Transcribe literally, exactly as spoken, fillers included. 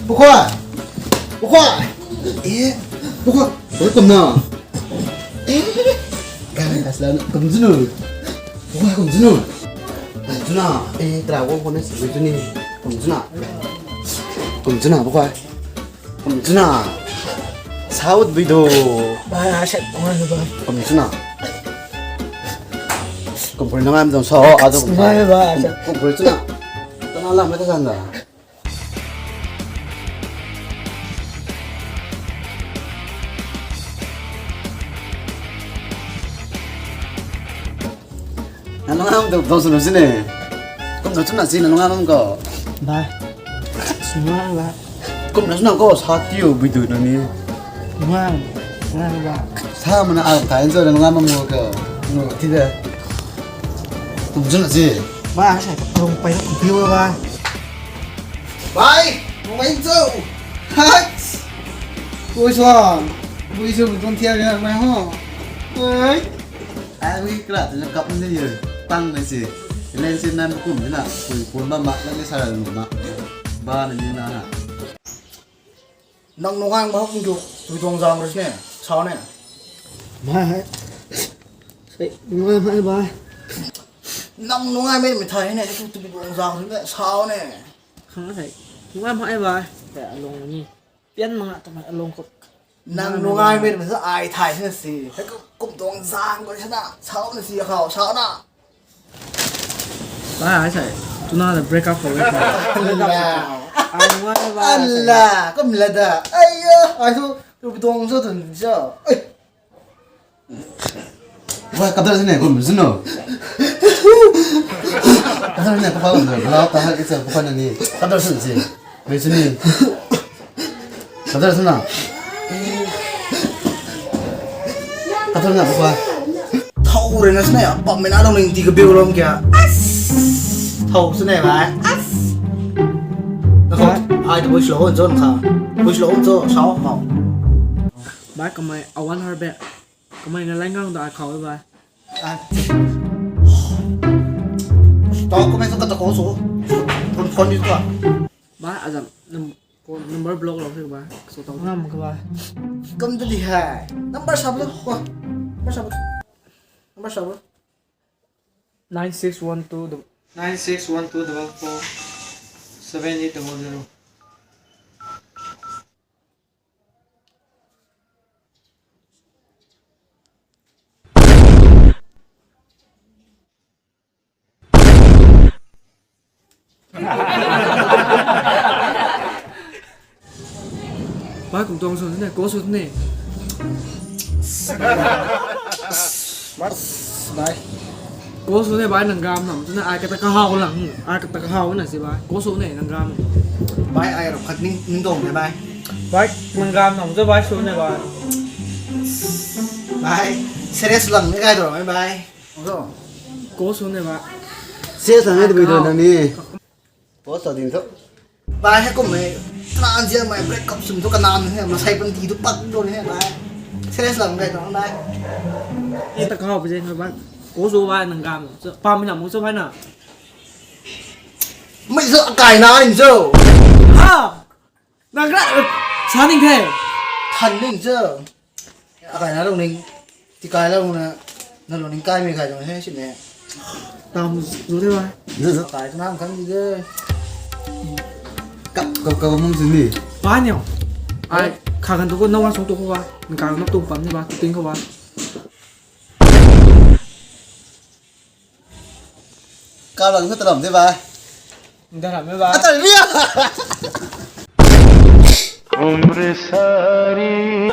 Pukhoi! Pukhoi! Eh, Pukhoi! Pukhoi, kumna! Eh, gana kasla kumzunu. Pukhoi, kumzunu. Kumzuna. Eh, tara wo kone sibizuni. Kumzuna. Kumzuna, Pukhoi. Kumzuna. Saut bido. Ba, sa kumna ba. Kumzuna. Kumpuri nangam zong sa ho, adu kumzuna. Ba, sa. Kumpuri zuna. Tana lam ta sanda. Nanungam tu dou sunu sini. Kumna suna si nanungam ko. Ba. Suna ba. Kumna suna ko sa tiu bidu na ni. Nungam. Nungam ba. Sa mana a kai zo nanungam mo ko. No ti de. Kumna suna si. Ba sa rung pai na biu ba. Bai, mei zo. Hats. Ui suan. Ui suan tun thiar na mai ho. Ai. Ai, ui kra tu na kap ni ye. Tang na si. Len si nan kum ni na. Ui pun ba ma na ni sa lu ma. Ba na ni na. Nang nungang ba kum tu. Tu dong zang ris ne. Sao ne. Mai hai. Sai, mai mai ba. Nang nungai mei mei thai ne. Tu tu dong zang ris ne. Sao ne. Khang sai. Nungai mai ba. Te along ni. Pian manga ta mai along ko. Nang nungai mei mei sa ai thai na si. Hai kum kum dong zang ko sa na. Sao na si khao, sao na. Ba, ai sai. Tuna da break up ho. Allah. Ai nungai ba. Allah, kum la da. Aiya, ai tu tu dong zo tun zo. Ai. Wah, kadar sini, kum sini. Kadar sini, kapa kum dah, lau ta hak isa, kapa nani. Kadar sini si, mei sini. Kadar sini. Kadar sini, kapa. Thau re na sini, apa mei na dong ning ti ka biu rom kya? Thau sini, bai. As. Na kau, ai tu bui slow on zone kha. Bui slow on zone, sao kau. Bai kamei, awan har be. Kamei na lai ngang da khou e bai. Ai. Tau kamei sa kata ko so. Phone phone ni ko. Bai azam num ko number block lou se bai. So tau ngam ka bai. Kam tu di hai. Number sab lo ko. Number sab. Number sab. Nine six one two dou- nine six one two double four seven eight double zero. Bai kum tuang sw ne, ko sw ne. Bai. Ko sw ne bai nang gam nam tu na ai kata kahau lang, ai kata kahau na si bai. Ko sw ne nang gam. Bai ai ram khat ning ning dong ne bai. Bai nang gam nam tu bai sw ne bai. Bai serious lang ne kai dong ne bai. Ko sw ne bai. Serious lang ne tu bai dong nang ni. Post ta ding thu. Bai hei kum hei. Tran zian mai break up sum thu kanam hei masai pan ti thu pat do ni hei bai. Serious lang kai tang bai. Ni ta khau bai zai bai. Ko zo bai nang gam. Pam mi na mu zo bai na. Mei zo kai na ning zo. Ha. Nang ra sa ning the. Than ning zo. Akai na lung ning, tikai lung na, na lung ning kai mei kai lung he si ne. Tam zu de ba. Akai na kan di de. Ka ka ka mung si ni. Ba niu. Ai kha kan tu ko na wan song tu ko ba. Nang ka na tu pam ni ba, tu ting ko ba. Kau lang sa talam de ba. Dalam de ba. Atal ria. Umre sari.